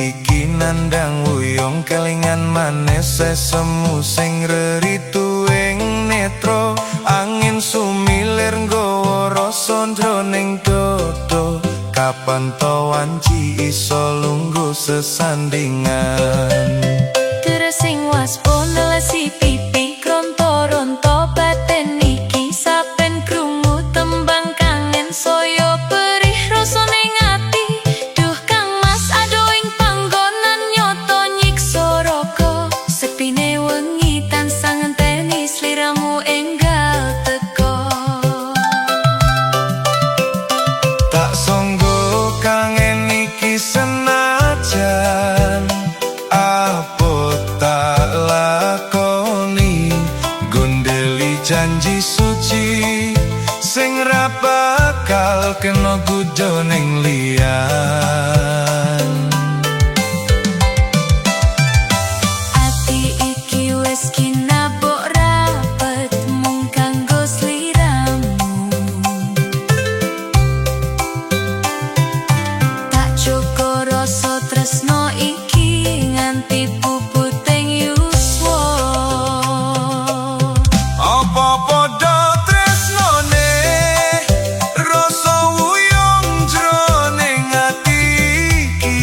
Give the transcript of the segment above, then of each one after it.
Ati iki nandang wuyung, kelingan maneh sesemu sing reritu ing netra. Angin sumilir nggawa rasa jroning dodo. Kapan to wanci iso lungguh sesandingan? Sing waspada lesi pipi, kronto-ronto baten iki. Saben krungu tembang kangen, soyo perih rasane ati. Duh Kang Mas, adoh ing panggonan nyoto nyiksa raga. Sepine wengi tansah ngenteni sliramu enggal teko. Tak songgo kangen iki senajan abot tak lakoni, gondeli janji suci sing ra bakal kena gudo ning liyan. Ati iki wis kinabuk rapet mung kanggo sliramu. Tak cukup rasa tresno iki nganti puputing yuswa. Apa padha tresnane, rasa wuyung jroning ati iki,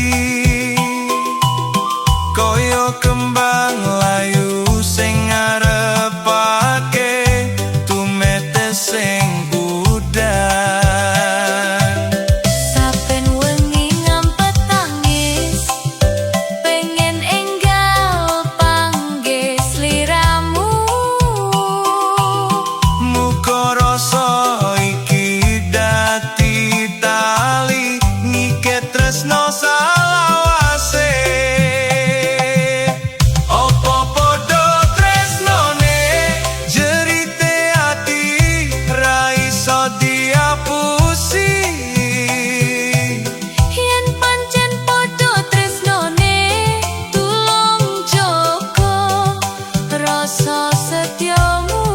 kaya kembang layu sing ngarepake tumete sing udan. Saben wengi ngampet tangis, pengen enggal panggih sliramu. Muga rasa iki dadi tali ngiket tresno salawase. Apa padha tresnane, jerite ati ra iso diapusi? Yen pancen padha tresnane, tulung jaga rasa setyamu.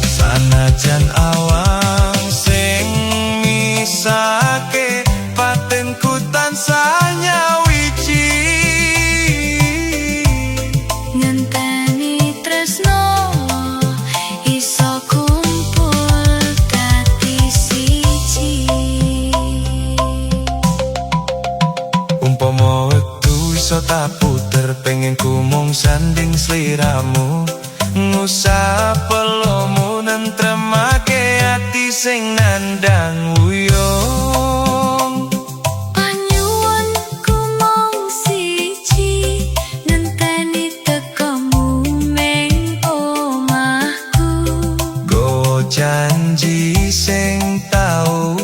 Sanajan awang sing misake, batinku tansah nyawiji. Ngenteni tresno iso kumpul dadi siji. Umpama wektu iso tak puter, pengen ku mung sanding sliramu, ngusap peluhmu, nentremake ati sing nandang wuyung. Panyuwunku mung siji, ngenteni tekamu ning omahku. Gowo janji sing tau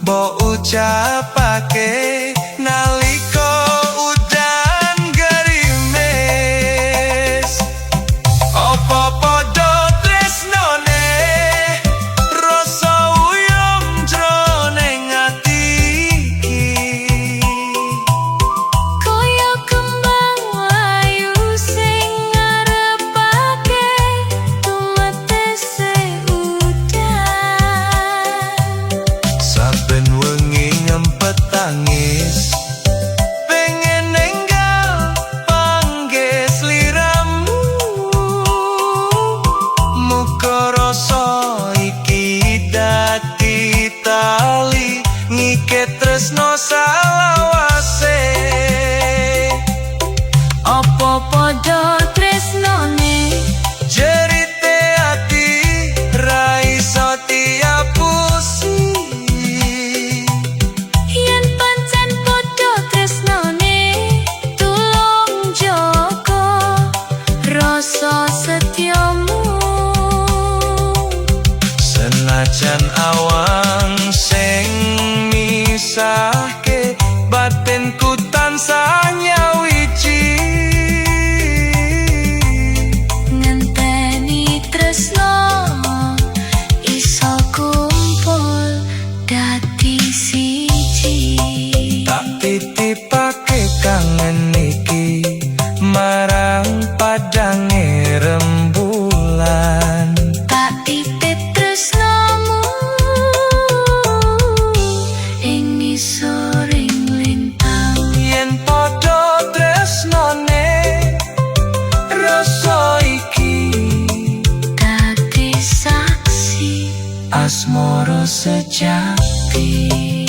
mbok ucapake nalika udan gerimis. Apa padha tresnane, rasa wuyung jroning ati iki, Kaya kembang layu sing ngarepake tumete udan. Saben wengi ngempet tangis, pengen enggal panggih sliramu. Muga rasa iki dadi tali ngiket tresno salawase. Apa padha tresnane, Jerite ati ra iso diapusi? Yen pancen padha tresnane, tulung jaga rasa setyamu. Senajan awang sing misahke, batinku tansah nyawiji. Ngenteni tresno iso kumpul dadi siji. Tak titipake kangen iki marang padange rembulan. Tak titip tresnomu ing ngisoring lintang. Asmara sejati.